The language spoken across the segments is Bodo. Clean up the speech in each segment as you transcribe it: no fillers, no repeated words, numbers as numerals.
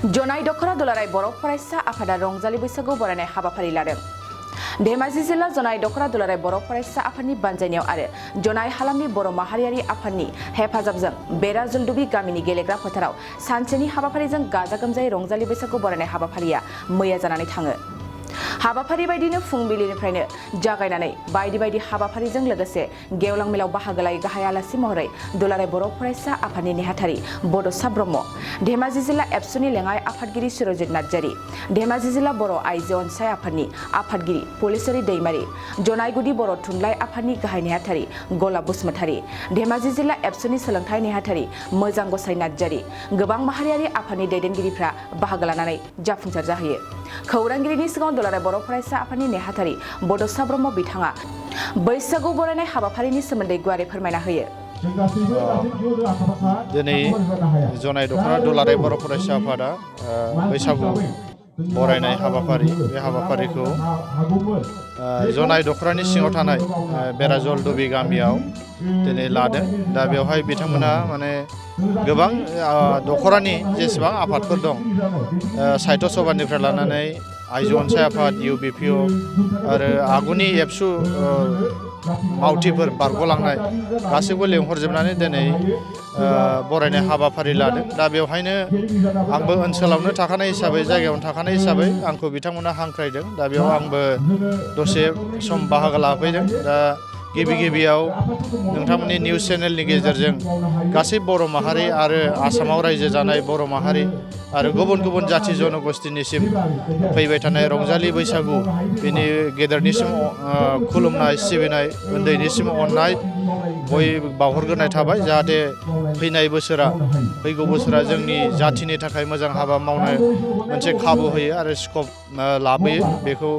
जनाय दखरा दुलाराय बर' फरायसा आफादा रंजालि बैसागु बरायनाय हाबाफारि लादों। धेमाजि जिल्ला जनाय दखरा दुलाराय बर' फरायसा आफादनि बानजायनायाव आरो जनाय हालामनि बर' माहारियारि आफादनि हेफाजाबजों बेरा जलदुबि गामिनि गेलेग्रा फोथाराव सानसेनि हाबाफारिजों गाजा गोमजायै रंजालि बैसागु बरायनाय हाबाफारिया मैया जानानै थाङो। हाबाफारि बायदिनो फुंबिलिनिफ्रायनो जागायनानै बायदि हाबाफारिजों लोगोसे गेवलां मेलाव बाहागो लायै गाहाय आलासि महरै दुलाराय बर' फरायसा आफादनि नेहाथारि बड'सा ब्रह्म, धेमाजि जिल्ला एबसुनि लेङाइ आफादगिरि सुरजित नार्जारि, धेमाजि जिल्ला बर' आइजो अनसाय आफादनि आफादगिरि पुलिसरि दैमारि, जनायगुदि बर' थुनलाइ आफादनि गाहाय नेहाथारि गलाब बसुमतारि, धेमाजि जिल्ला एबसुनि सोलोंथाइ नेहाथारि मोजां गसाइ नार्जारि, गोबां माहारियारि आफादनि दैदेनगिरिफ्रा बाहागो लानानै जाफुंसार जाहैयो। खौरांगिरिनि सिगाङाव दुलाराय बर' फरायसा आफादनि नेहाथारि बड'सा ब्रह्म बिथाङा बैसागु बरायनाय हाबाफारिनि सोमोन्दै गुवारै फोरमायना होयो। दिनै जनाय दखरा दुलाराय बर' फरायसा आफादा बैसागु बरायनाय हाबाफारि बे हाबाफारिखौ जनाय दखरानि सिङाव थानाय बेराजल दुबि गामियाव दिनै लादों। दा बेवहाय बिथांमोना माने गोबां दखरानि जेसेबां आफादफोर दं, साहित्य सभानिफ्राय लानानै आइजो अनसाय आफाद, UBPO आरो आगुनि एबसु मावथिफोर बारग'लांनाय गासैबो लेंहरजोबनानै दिनै बरायनाय हाबाफारि लादों। दा बेवहायनो आंबो ओनसोलावनो थाखानाय हिसाबै, जायगायावनो थाखानाय हिसाबै आंखौ बिथांमोना हांख्रायदों। दा बेयाव आंबो दसे सम बाहागो लाफैदों। दा गिबियाव नोंथांमोननि निउस चेनेलनि गेजेरजों गासै बर' माहारि आरो आसामाव रायजो जानाय बर' माहारि आरो गुबुन जाथि जनगोष्ठीनिसिम फैबाय थानाय रंजालि बैसागु बेनि गेदेरनिसिम खुलुमनाय सिबिनाय, उन्दैनिसिम अननाय बयबो बावहरग्रोनाय थाबाय। जाहाथे फैनाय बोसोरा, फैगौ बोसोरा जोंनि जाथिनि थाखाय मोजां हाबा मावनो मोनसे खाबु होयो आरो स्कप लाबोयो। बेखौ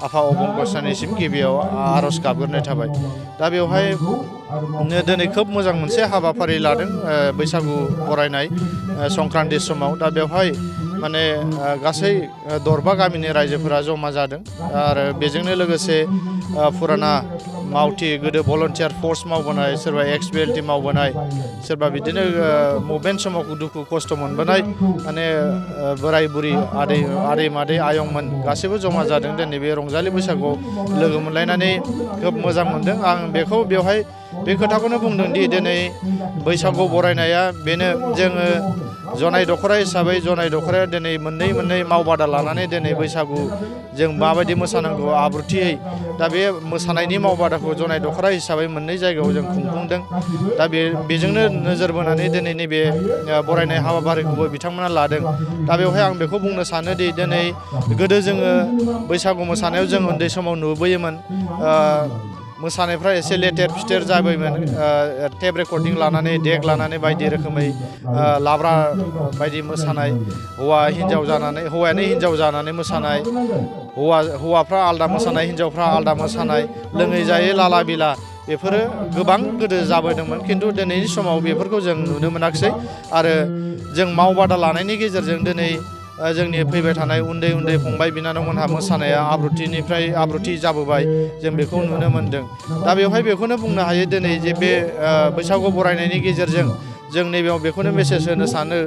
आफा अबंगसानिसिम गिबियाव आर'ज गाबग्रोनाय थाबाय। दा बेवहाय दिनै खोब मोजां मोनसे हाबाफारि लादों बैसागु बरायनाय संक्रान्ति समाव। दा बेवहाय माने गासै दरबा गामिनि रायजोफोरा जमा जादों आरो बेजोंनो लोगोसे फुराना मावथि, गोदो भलन्टियार फर्स मावबोनाय, सोरबा XBLT मावबोनाय, सोरबा बिदिनो मुभमेन्ट समाव दुखु खस्थ' मोनबोनाय माने बोराय बुरि, आदै मादै आयंमोन गासैबो जमा जादों। दिनै बे रंजालि बैसागुआव लोगो मोनलायनानै खोब मोजां मोनदों। आं बेखौ बेवहाय बे खोथाखौनो बुंदों दि दिनै बैसागु बरायनाया बेनो, जोङो जनाय दखरा हिसाबै जनाय दखराया दिनै मोननै मावबादा लानानै दिनै बैसागु जों माबायदि मोसानांगौ आब्रुथियै, दा बे मोसानायनि मावबादाखौ जनाय दखरा हिसाबै मोननै जायगायाव जों खुंफुंदों। दा बेजोंनो नोजोर बोनानै दिनै नैबे बरायनाय हाबाफारिखौबो बिथांमोना लादों। दा बेवहाय आं बेखौ बुंनो सानोदि दिनै गोदो जोङो बैसागु मोसानायाव जों उन्दै समाव नुबोयोमोन, मोसानायफ्रा एसे लेथेर फिथेर जाबायमोन। टेप रेकर्डिं लानानै, देक लानानै बायदि रोखोमै लाब्रा बायदि मोसानाय, हौवायानो हिन्जाव जानानै मोसानाय, हौवाफ्रा आलादा मोसानाय, हिन्जावफ्रा आलादा मोसानाय, लोङै जायै लाला बिला, बेफोरो गोबां गोदो जाबोदोंमोन। खिन्थु दिनैनि समाव बेफोरखौ जों नुनो मोनाखिसै आरो जों मावबादा लानायनि गेजेरजों दिनै जोंनि फैबाय थानाय उन्दै फंबाय बिनानावमोनहा मोसानाया आब्रुथिनिफ्राय आब्रुथि जाबोबाय, जों बेखौ नुनो मोन्दों। दा बेवहाय बेखौनो बुंनो हायो दिनै जे बे बैसागु बरायनायनि गेजेरजों जों नैबेयाव बेखौनो मेसेज होनो सानो,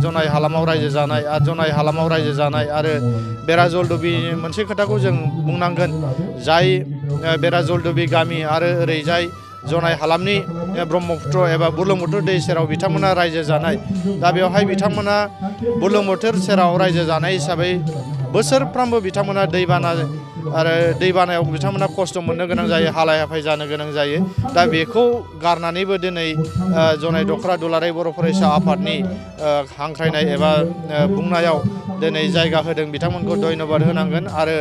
जनाय हालामाव रायजो जानाय आरो बेरा जलदुबि मोनसे खोथाखौ जों बुंनांगोन, जाय बेरा जलदुबि गामि आरो ओरैजाय जनाय हालामनि ब्रह्मपुत्र एबा बुरलुंबुथुर दै सेराव बिथांमोना रायजो जानाय। दा बेवहाय बिथांमोना बुरलुंबुथुर सेराव रायजो जानाय हिसाबै बोसोरफ्रामबो बिथांमोना दैबानायाव बिथांमोना खस्थ' मोननो गोनां जायो, हालाय हाफाय जानो गोनां जायो। दा बेखौ गारनानैबो दिनै जनाय दखरा दुलाराय बर' फरायसा आफादनि हांख्रायनाय एबा बुंनायाव दिनै जायगा होदों, बिथांमोनखौ धन्यबाद होनांगोन। आरो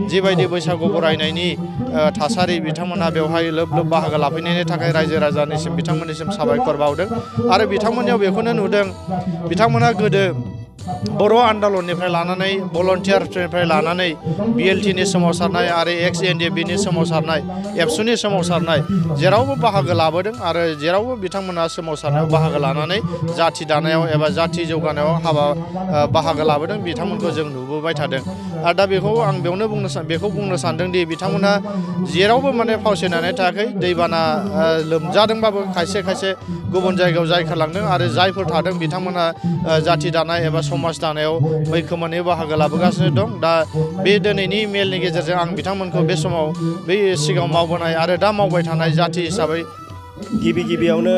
जिबायदि बैसागु बरायनायनि थासारि, बिथांमोनहा बेवहाय लोब बाहागो लाफैनायनि थाखाय रायजो राजानिसिम बिथांमोननिसिम साबायखर बावदों। आरो बिथांमोननियाव बेखौनो नुदों, बिथांमोना गोदो बर' आन्दलननिफ्राय लानानै, भलन्टियारनिफ्राय लानानै, BLTनि सोमावसारनाय आरो XNDFBनि सोमावसारनाय, एबसुनि सोमावसारनाय जेरावबो बाहागो लाबोदों आरो जेरावबो बिथांमोना सोमावसारनायाव बाहागो लानानै जाथि दानायाव एबा जाथि जौगानायाव बाहागो लाबोदों। बिथांमोनखौ जों नुबोबाय थादों। आरो दा बेखौ आं बेयावनो बुंनो सानदों दि बिथांमोना जेरावबो माने फावसायनानै थायाखै। दैबाना लोमजादोंबाबो खायसे गुबुन जायगायाव जायखारलांदों आरो जायफोर थादों बिथांमोना जाथि दानाय एबा समाज दानायाव मैखोमै बाहागो लाबोगासिनो दं। दा बे दिनैनि मेलनि गेजेरजों आं बिथांमोनखौ बे समाव बै सिगाङाव मावबोनाय आरो दा मावबाय थानाय जाथि हिसाबै गिबियावनो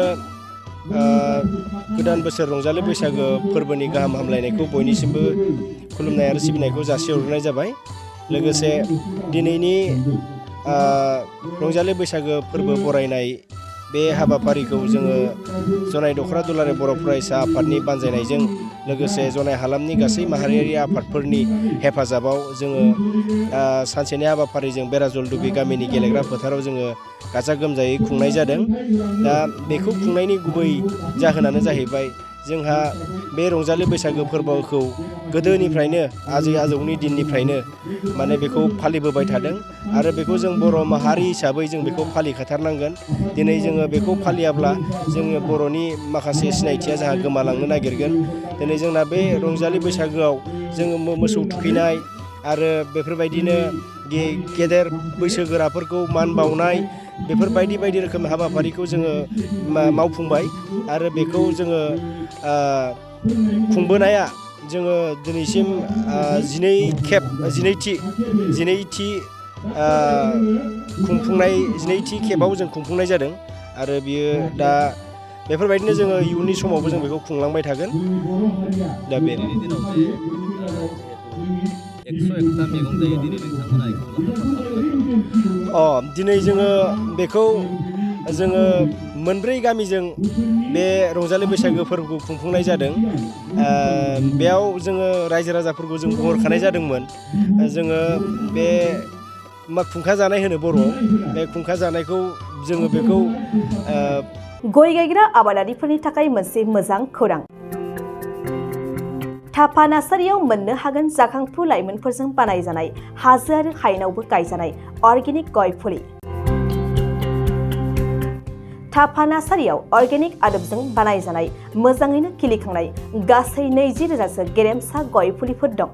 गोदान बोसोर रंजालि बैसागो फोरबोनि गाहाम हामलायनायखौ बयनिसिमबो खुलुमनाय आरो सिबिनायखौ जासिहरनाय जाबाय। लोगोसे दिनैनि रंजालि बैसागो फोरबो बरायनाय बे हाबाफारिखौ जोङो जनाय दख'रा दुलाराय बर' फरायसा आफादनि बानजायनायजों लोगोसे जनाय हालामनि गासै माहारियारि आफादफोरनि हेफाजाबाव जोङो सानसेनि हाबाफारिजों बेराजलदुबि गामिनि गेलेग्रा फोथाराव जोङो गाजा गोमजायै खुंनाय जादों। दा बेखौ खुंनायनि गुबै जाहोनानो जाहैबाय जोंहा बे रंजालि बैसागो फोरबोखौ गोदोनिफ्रायनो आजै आजौनि दिननिफ्रायनो माने बेखौ फालिबोबाय थादों आरो बेखौ जों बर' माहारि हिसाबै जों बेखौ फालिखाथारनांगोन। दिनै जोङो बेखौ फालियाब्ला जोङो बर'नि माखासे सिनायथिया जोंहा गोमालांनो नागिरगोन। दिनै जोंना बे रंजालि बैसागोआव जोङो मोसौ थुखैनाय आरो बेफोरबायदिनो गेदेर बैसोगोराफोरखौ मान बावनाय बेफोरबायदि बायदि रोखोम हाबाफारिखौ जोङो मावफुंबाय आरो बेखौ जोङो खुंबोनाया जोङो दिनैसिम 12थि खेबाव जों खुंफुंनाय जादों आरो बियो दा बेफोरबायदिनो जोङो इयुननि समावबो जों बेखौ खुंलांबाय थागोन। दा बे दिनै जोङो बेखौ मोनब्रै गामिजों बे रंजालि बैसागो फोरबोखौ खुंफुंनाय जादों। बेयाव जोङो रायजो राजाफोरखौ जों बुंहरखानाय जादोंमोन। जोङो बे खुंखा जानाय होनो बर'आव, बे खुंखा जानायखौ जोङो बेखौ गय गायग्रा आबादारिफोरनि थाखाय मोनसे मोजां खौरां। थाफा नार्सारियाव मोननो हागोन जाखांफु लाइमोनफोरजों बानायजानाय हाजो आरो हायेनावबो गायजानाय अर्गेनिक गय फुलि। थाफा नार्सारियाव अर्गेनिक आदबजों बानायजानाय मोजाङैनो खिलिखांनाय गासै 20,000सो गेरेमसा गय फुलिफोर दं।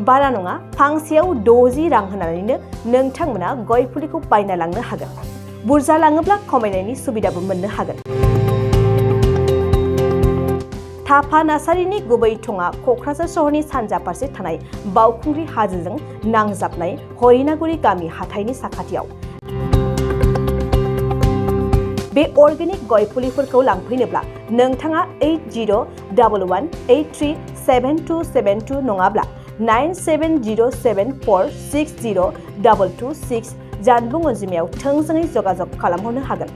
बारा नङा, फांसेयाव 60 रां होनानैनो नोंथांमोना गय फुलिखौ बायना लांनो हागोन। बुरजा लाङोब्ला खमायनायनि सुबिदाबो मोननो हागोन। थाफा नार्सारिनि गुबै थङा क'क्राझार सहरनि सानजा फारसे थानाय बावखुंग्रि हाजोजों नांजाबनाय हरिनागुरि गामि हाथाइनि साखाथियाव। बे अर्गेनिक गय फुलिफोरखौ लांफैनोब्ला नोंथाङा 8011837272 नङाब्ला 9707460226 जानबुं अनजिमायाव थोंजोङै जगाजग खालामहरनो हागोन।